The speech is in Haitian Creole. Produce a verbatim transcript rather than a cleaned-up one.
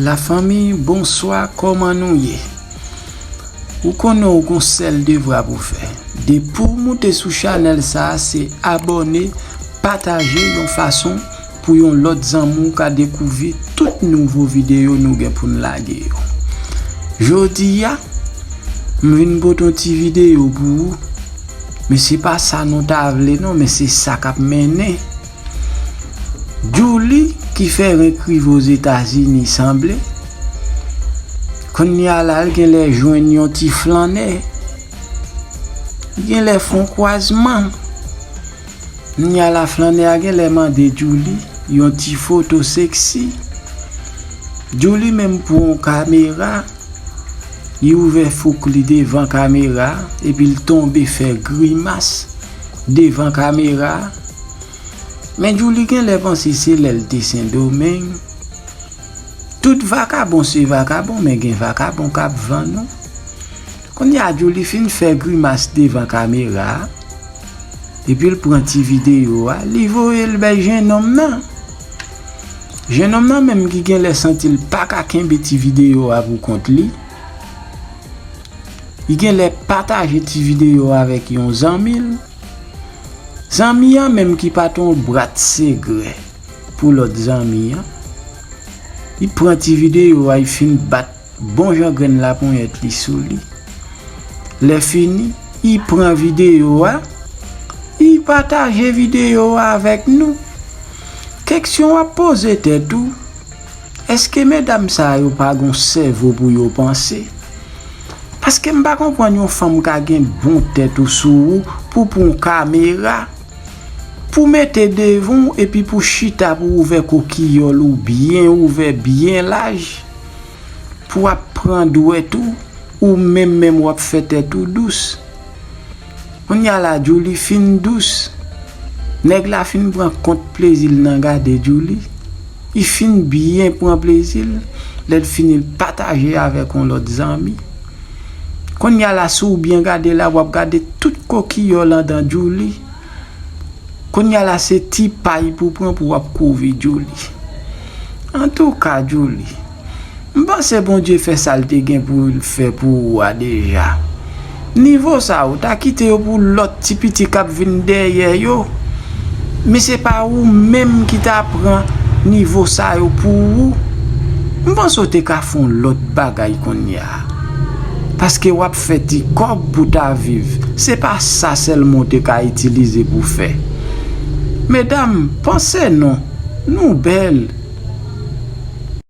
Lafanmi, bonswa, kòman nou ye? Ou konnen w gon sèl devwa pou fè. Depi w moute sou chanèl sa a, se abòne, pataje yon fason pou yon lòt zanmi w ka dekouvri tout nouvo videyo nou gen pou n lage yo. Jodi a, m vin pote yon ti videyo pou ou, men se pa sa nou ta vle non, men se sa k ap mennen. Djouly ki fè renk rive Ozetazini sanble, kounye a la l genlè jwenn yon ti flannè, li genlè fè yon kwazman. Kounye a la flannè a genlè mande Djouly yon ti foto seksi. Djouly menm pran yon kamera, li ouvè fouk li devan kamera a, epi l tonbe fè grimas devan kamera a. Men Djouly genlè panse se lè l te Sendomeng. Tout vakabon se vakabon, men gen vakabon k ap vann ou. Kounye a Djouly fin fè grimas devan kamera a, epi l pran ti videyo a, li voye l bay jennonm nan. Jennonm nan menm ki genlè santi l pa ka kenbe ti videyo a pou kont li, li genlè pataje ti videyo a avèk yon zanmi l. Zanmi an menm ki pa t yon brat segrè pou lòt zanmi an, li pran ti videyo a, li fin bat bon jan grenn laponyèt li sou li. Lè fini, li pran videyo a, li pataje videyo a avèk nou. Keksyon w ap poze tèt ou, èske medam sa yo pa gon sèvo pou yo panse? Paske m pa konprann yon fanm ka gen bon tèt ou sou ou pou pran yon kamera, pou mete devan w epi pou chita pou ouvè kokiyòl ou byen ouvè, byen laj, pou w ap pran dwèt ou, ou menm menm w ap fè tèt ou dous. Kounye a la Djouly fin dous. Nèg la fin pran kont plezi l nan gade Djouly. Li fin byen pran plezi l, lè l fini l pataje avèk yon lòt zanmi. Kounye a la si w byen gade la w ap gade tout kokiyòl anndan Djouly. Kounye a la se ti pay pou pran pou w ap kouvri Djouly. Antouka Djouly, m panse Bondye fè sa l te gen pou l fè pou ou a deja. Nivo sa yo, ta kite yo pou lòt ti piti k ap vin dèyè yo. Men se pa ou menm ki ta pran nivo sa yo pou ou. M panse w te ka fè yon lòt bagay kounye a. Paske w ap fè ti kòb pou ta viv. Se pa sa sèlman w te ka itilize pou fè. Medam, panse non. Nou bèl.